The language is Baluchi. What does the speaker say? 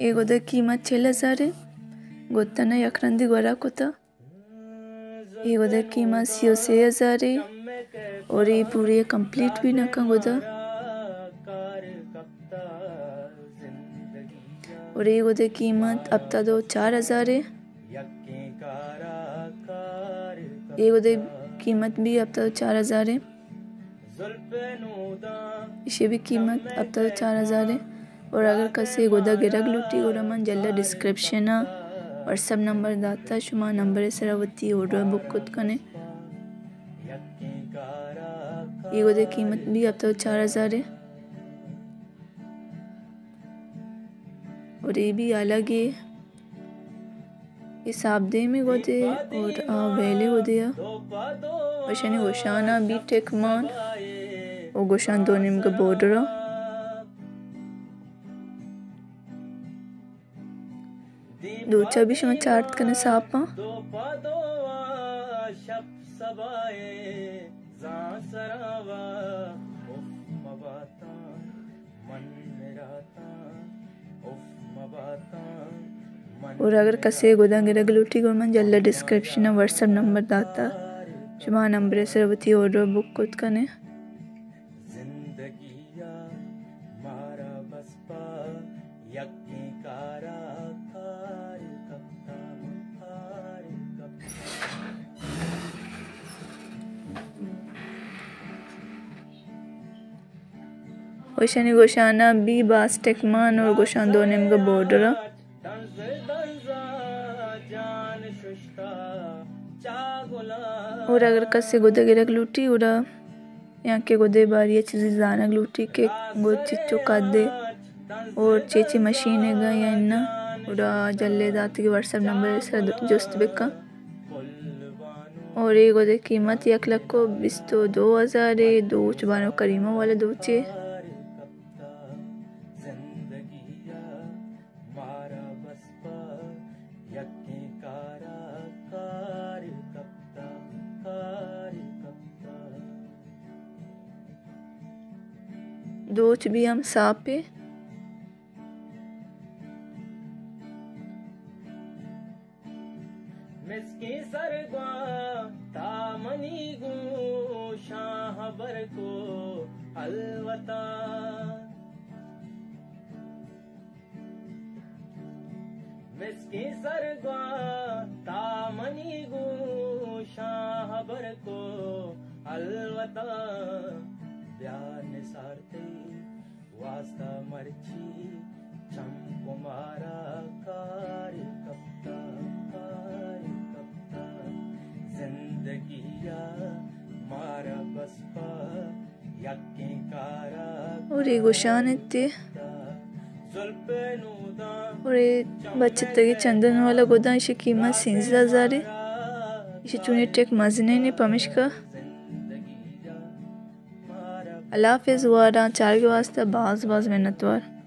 اے گدے قیمت چل ہزار اے۔ گداں یک رندی گورا کتا۔ اے گدے قیمت سی و سے ہزار اے اور اے پورے کمپلیٹ بی نہ کن گدا۔ اور اے گدے قیمت ہپتاد و چار ہزار اے۔ اے گدے قیمت بی ہپتاد و چار ہزار اے۔ ایشی بی قیمت ہپتاد و چار ہزار اے۔ اور اگر کسے گدا گرگ لوٹی، گڑا من جھلا ڈسکرپشن ءَ واٹس ایپ نمبر داتا، شما نمبر ءِ سرا وتی آرڈر بک کت کنے۔ اے گدے قیمت بی ہپتاد و چار ہزار اے۔ اور اے بی الگ اے۔ اے ساپ دیمے گدے اور آ ویلے گدے آ۔ اشانی گوشانا بی ٹیک مان و گوشان دو نیمگا بارڈر آ۔ دوچا بی شما چارت کنے ساپاں۔ اور اگر کسے گداں گرگ لوٹی، گڑا من جھلا ڈسکرپشن ءَ واٹس ایپ نمبر داتا، شما نمبر ءِ سرا وتی آرڈر بک کت کنے۔ و اشانی گوشانا بی باز ٹیک مان اور گوشان دو نیمگا بارڈر آ۔ اور اگر کسے گدے گرگ لوٹی، گڑا یا کہ گدے باری ءَ چیزے زانگ لوٹی کہ گد چچو قد اے اور چے چے مشین ئیگ ءَ یا اناں، گڑا جھلے داتگی واٹس ایپ نمبر ءِ سرا جست بکن۔ اور اے گدے قیمت یک لکھ و بیست و دو ہزار اے، دوچ بانو کریمہ والا دوچے۔ دوچ بی ہم ساپ اے۔ مسکیں سرگواں تا منی گوشاں ہبر کو الوتاں۔ مسکیں سرگواں تا منی گوشاں ہبر کو الوتاں۔ بیا نثار تئی واستا مرچی چمکو مارا کار کپتا، کار کپتا۔ زندگی ءَ مارا بس پہ یکیں کارا۔ اور اے گوشان اتے۔ اور اے بچتگی چندن والا گداں، ایشی قیمت سینزدہ ہزار اے۔ ایشی چونی ٹیک مزنیں نے پمشکا۔ اللہ حافظ، وارا چارگی واسطہ باز باز منتوار۔